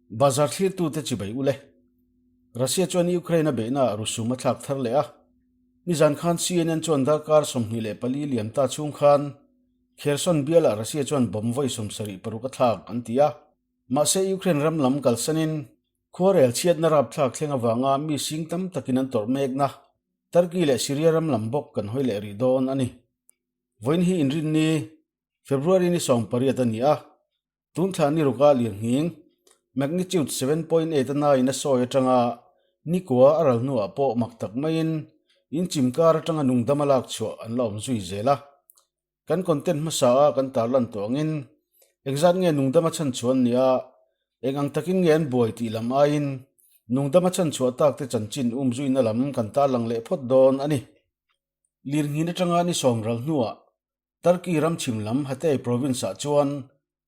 Bazar thlirtute chibai ule. Russia chuan Ukraine a beihnaah rusum a thlak thar leh a. Nizan khan CNN chuan darkar 24 liam ta chhung khan Kherson bialah Russia chuan bomb vawi 76 a thlak an ti a. Mahse Ukraine ram lam kalsanin khuarel chhiatna rapthlak thleng avanga mi sing tam takin an tawrh mekna Turkey leh Syria ram lam bawk kan hawi leh rih dawn a ni. Vawiin hi inrinni February ni 18 a ni a. Tun thla ni ruka lirnghing, magnitude 7.8 a naiin a sawi atanga nikua a ral hnuah pawh mak tak maiin inchim kar atanga nungdam a lak chhuah an la awm zui zel a. Kan content hmasa a kan tarlan tawh angin engzat nge nungdam a chhan chhuah an nia, eng ang takin nge an buai tih lam aiin nungdam a chhan chhuah tak te chanchin umzuina lam kan tarlang leh phawt dawn a ni. Lirnghin atanga ni sawm ral hnuah Turkey ram chhim lam Hatay province-ah chuan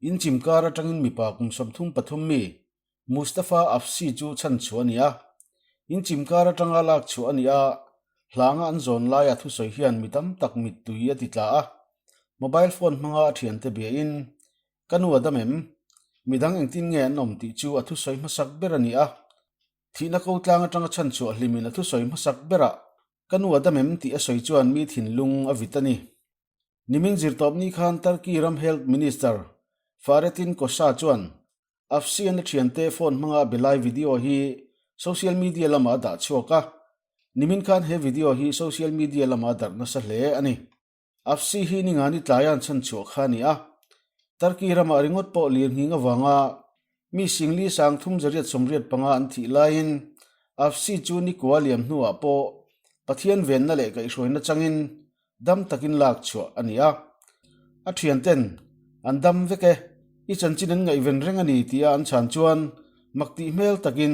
in chim kar atangin mipa kum 33 mi Mustafa Afsi chu chhan chhuah a ni a. In chim kar atanga lak chhuah a ni a, hlanga an zawn laia thusawi hian mi tam tak mittui a ti tla a. Mobile phone hmanga a thiante biain, Ka nu a dam em? Midang engtin nge an awm tih chu a thusawi hmasak ber a ni a. Thihna ko tlang atanga chhan chhuah hlimin a thusawi hmasak berah Ka nu a dam em tih a sawi chuan mi thinlung a vit a ni. Nimin zirtawpni khan Turkey ram Health Minister Fahrettin Koca chuan Afseen a thiante phone hmanga be lai video hi social media lamah a dah chhuak a. Nimin khan he video hi social media lamah a darh nasa hle a ni. Afsi hi ningani tlaia'n chhan chhuah kha a ni a. Turkey ramah ringawt pawh lirnghing avanga mi singli sang thum zariat sawmriat panga an thih laiin Afsi chu nikua liam hnuah pawh Pathian venna leh kaihhruaina changin dam takin lak chhuah a ni a. A thianten an dam vek e, i chanchin an ngaihven reng a ni tia an chhan chuan mak tih hmel takin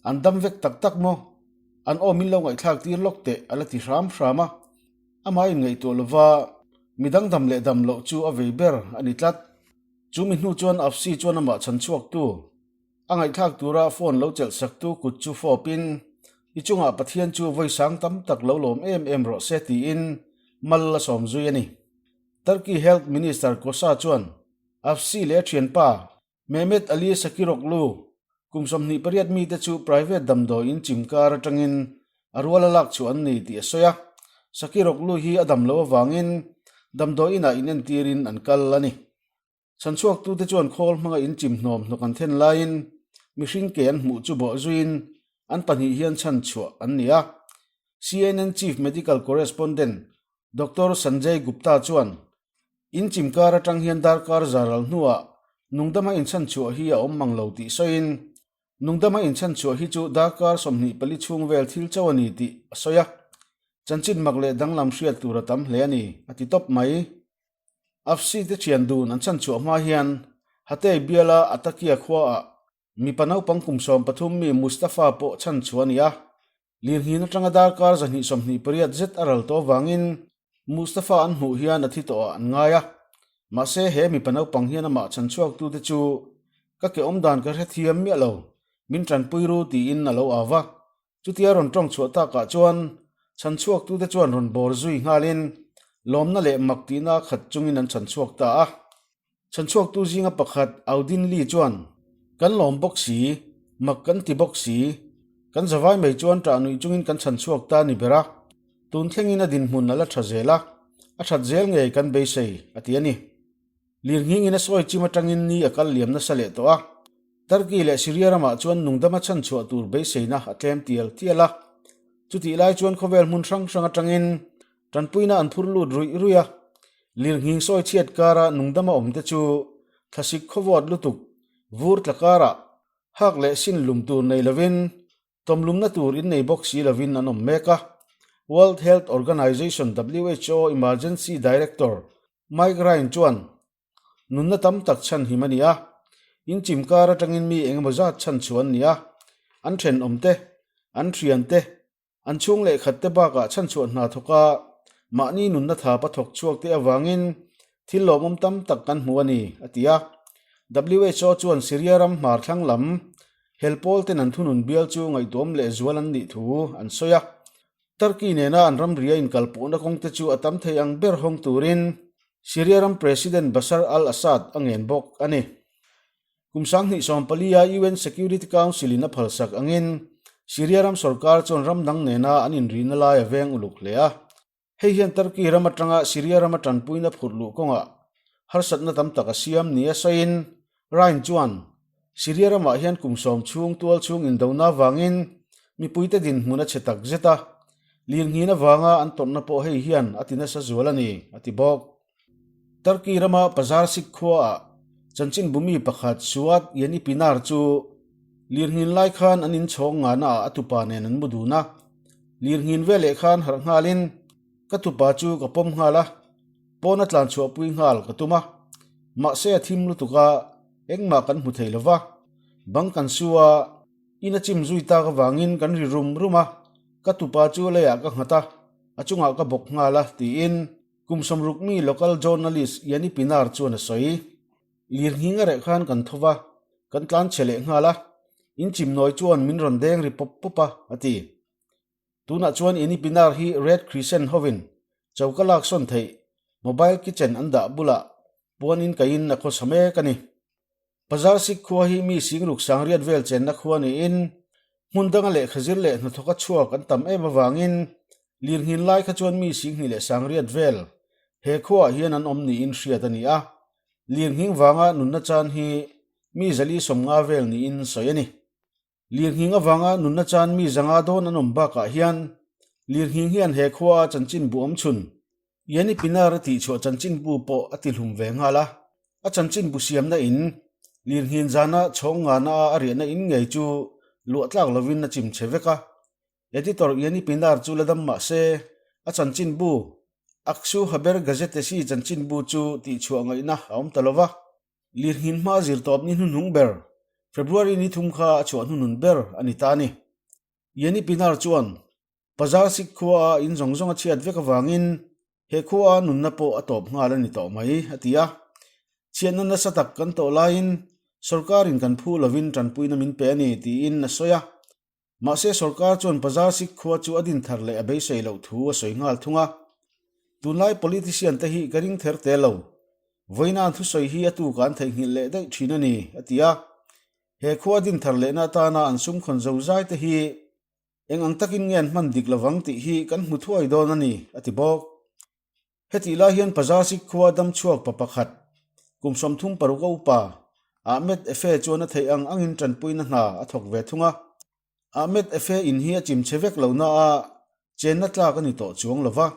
an dam vek tak tak maw? An aw min lo ngaihthlak tir lawk teh a la ti hram hram a. Amah inngaihtuah lova mi dangdam leh dam loh chu a vei ber a ni tlat. Chu mi hnu chuan Afsi chuan amah chhan chhuaktu, a ngaihthlak tura phone lo chelh saktu kut chu fawpin, I chungah Pathian chu vawi sang tam tak lo lawm em em rawh se tiin mal a sawm zui a ni. Turkey Health Minister Kosa chuan Afsi leh a thianpa Mehmet Ali Sakiroglu, kum 28 mite chu private damdawi in chim kar atangin a rual a lak chhuah an ni tih a sawi a. Sakiroglu hi a dam loh avangin damdawi inah inentirin an kal a ni. Chhanchhuaktute chuan khawl hmanga in chim hnawm hnawk an then laiin mihring ke an hmuh chu bawh zuiin an pahnih hian chhanchhuah an ni a. CNN Chief Medical Correspondent Doctor Sanjay Gupta chuan In chim kar atang hian darkar za ral hnuah nungdama inchhanchhuah hi a awm mang lo tih sawiin, nungdama inchhanchhuah hi chu darkar 24 chhung vel thil chauh a ni tih a sawi a. Chanchin mak leh danglam hriat tur a tam hle a ni, a ti tawp mai. Afsi te thian dun an chhanchhuah hma hian Hatay biala Atakia khuaah mipa naupang kum 13 mi Mustafa pawh chhanchhuah a ni a. Lirnghin atanga darkar 228 zet a ral tawh avangin Mustafa an hmuh hian a thi tawh ah an ngai a. Mahse he mipa naupang hian amah chhanchhuaktute chu ka ke awmdan ka hrethiam miah lo, min tanpui ru tiin a lo au va. Chutia rawn tawng chhuah takah chuan chhanchhuaktute chuan rawn bawr zui nghalin lawmna leh mak tihna khat chungin an chhanchhuak ta a. Chhanchhuaktu zinga pakhat Audin Lee chuan, Kan lawm bawk si, mak kan ti bawk si. Kan zavai mai chuan ṭah nuih chungin kan chhanchhuak ta ni ber a, tun thlengin a dinhmun a la ṭha zel a, a ṭhat zel ngei kan beisei, a ti a ni. Lirnghingin a sawi chim aṭangin ni a kal liam nasa leh tawh a, Turkey leh Syria ramah chuan nungdama chhanchhuah tur beiseina a tlem tial tial a. Chutih lai chuan khawvel hmun hrang hrang aṭangin Tanpuina an phur lut ruih ruih a, lirnghing sawi chhiat kara nungdama awmte chu thlasik khawvawt lutuk vur tla karah hak leh sin lum tur nei lovin tawmlumna tur in nei bawk si lovin an awm mek a. World Health Organization, who, Emergency Director Mike Ryan chuan nunna tam tak chhan him a ni a, in chim kar atangin mi engemaw zat chhan chhuah an ni a, an thenawmte, an thiante, An chhung leh khat te bakah chhanchhuah hna thawk a, mahni nunna thap a thawk chhuak te avangin thil lawmawm tam tak kan hmu a ni, a ti a. Who chuan Syria ram hmar thlang lam hel pawl ten an thunun bial chu ngaihtuam leh zual an nih thu an sawi a. Turkey nena an ramria inkalpawhna kawng te chu a tam thei ang ber hawng turin Syria ram President Bashar al-Assad a ngen bawk a ni. Kum 2014 a UN Security Council in a phalsak angin Syria ram sorkar chuan ram dang nena an inrihna lai a veng uluk hle a. Hei hian Turkey ram atanga Syria rama tanpuina phurh luh kawngah harsatna tam tak a siam nia sawiin Ryan chuan Syria ramah hian kum sawm chhung tual chhung indona avangin mipuite dinhmun a chhe tak zet a, lirnghin avanga an tawrhna pawh hei hian a ti nasa zual a ni, a ti bawk. Turkey rama Pazarcik khuaah chanchinbumi pakhat Suat Yenipinar chu lirnghin lai khan an inchhawng ngahnaah a tupa nen an mu dun a. Lirnghin veleh khan harh nghalin ka tupa chu ka pawm nghal a, pawna tlan chhuahpui nghal ka tum a. Mahse a thim lutuk a, engmah kan hmu thei lo va. Bang kan su a, in a chim zui tak avangin kan ri rum rum a, ka tupa chu leiah ka nghat a, a chungah ka bawk nghal a, tiin Kum sawmruk mi local journalist Yanni Pinar chuan a sawi. Lirnghing a reh khan kan tho va, kan tlan chhe leh nghal a, in chimnawi chuan min rawn deng ri pawp pawp a, a ti. Tunah chuan Yanni Pinar hi Red Crescent hovin choka lak sawn theih mobile kitchen an dah bulah puanin kaiin a khawsa mek a ni. Pazarsik khua hi mi singruk sangriat vel chenna khua niin hmun danga lehkha zir leh hnathawka chhuak an tam em avangin lirnghin lai kha chuan mi singhnih leh sangriat vel he khuaah hian an awm niin hriat a ni a, lirnghing vanga nunna chan hi mi zali sawmnga vel niin sawi a ni. Lirnghing avanga nunna chan mi zanga dawn an awm bakah hian lirnghing hian he khuaa chanchinbu awm chhun Yanni Pinar a tihchhuah chanchinbu pawh a tihlum ve nghal a. A chanchinbu siamna in lirnghin zana chhawng ngana a a riahna in ngei chu luah tlak lovin a chim che vek a. Editor Yanni Pinar chu la dam mah se a chanchinbu Aksu Haber Gazetesi chanchinbu chu tihchhuah ngaihna a awm ta lova. Lirnghin hma zirtawp ni hnuhnung ber, February ni thum kha a chhuah hnuhnun ber a ni ta a ni. Yanni Pinar chuan Pazarsik khuaa in zawng zawng a chhiat vek avangin he khuaa nunna pawh a tawp nghal a ni tawh mai, a ti a. Chhiatna nasa tak kan tawh laiin sorkarin kan phu lovin tanpuina min pe a ni, tiin a sawi a. Mahse sorkar chuan Pazarsik khua chu a din thar leh a beisei loh thu a sawi nghal thung a. Tunlai politician te hi ka ring ther te lo. Vawiina an thusawi hi a tuka an theihnghilh leh daih thin a ni, a ti a. He khua din thar lehna atana an sumkhawn zozai te hi eng ang takin nge an hman dik lovang tih hi kan hmu thuai dawn a ni, a ti bawk. Hetih lai hian Pazasik khua damchhuak pa pakhat, kum 36 a upa, Ahmed Efe chuan a theih ang angin tanpuina hna a thawk ve thung a. Ahmed Efe in hi a chim chhe vek lo na a, chenna tlak a ni tawh chuang lo va.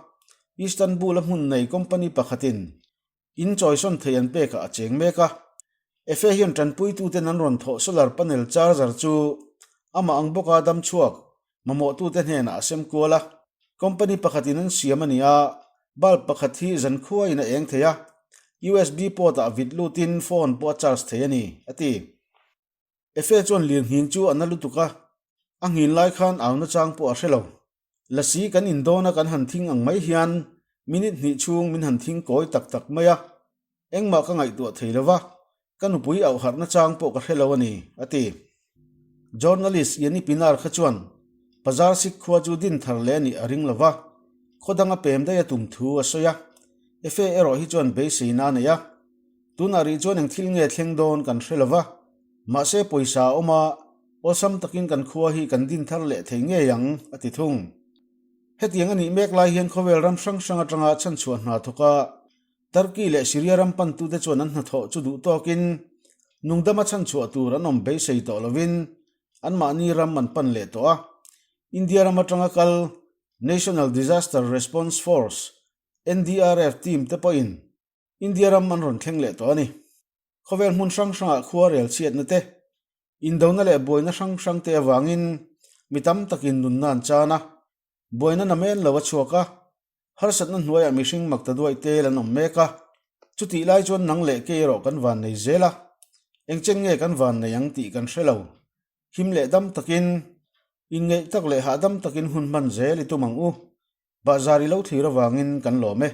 Istanbul-a hmun nei company pakhatin In chawisawn thei an pekah a cheng mek a. Efe hian tanpuituten an rawn thawh solar panel charger chu amah ang bawka damchhuak mamawhtute hnenah a sem kual a. Company pakhatin an siam a ni a, bulb pakhat hi zankhuain a eng thei a, USB port-ah vit lutin phone pawh a charge thei a ni, a ti. Efe chuan lirnghing chu a na lutuk a, a nghin lai khan auna chang pawh a hre lo. Lasi kan indawna kan han thing ang mai hian minute hnih chhung min han thing kawi tak tak mai a, engmah ka ngaihtuah thei lo va, ka nupui auh harhna chang pawh ka hre lo a ni, a ti. Journalist Yanni Pinar kha chuan Pazarsik khua chu din thar leh a nih a ring lo va, khaw danga pem daih a tum thu a sawi a, Efe erawh hi chuan beiseina a nei a. Tunah rih chuan eng thil nge thleng dawn kan hre lo va, mahse pawisa a awm a, awlsam takin kan khua hi kan din thar leh thei ngei ang, a ti thung. Hetiang a nih mek lai hian khawvel ram hrang hrang atanga chhanchhuah hna thawk a, Turkey leh Syria ram pantute chuan an hnathawh chu duh tawkin nungdama chhanchhuah tur an awm beisei tawh lovin anmahni ram an pan leh tawh a. India ram atanga kal National Disaster Response Force, NDRF, team te pawhin India ram an rawn thleng leh tawh a ni. Khawvel hmun hrang hrangah khua rel chhiatna te, indona leh buaina hrang hrang te avangin mi tam takin nunna an chan a, buaina namen lo a chhuak a, harsatna hnuaiah mihring mak ta duaih tel an awm mek a, chutih lai chuan nang leh kei erawh kan van nei zel a, engchen nge kan van nei ang tih kan hre lo. Him leh dam takin, inngeih tak leh hahdam takin hun hman zel i tum ang u. Bahzar i lo thlir avangin kan lawm e.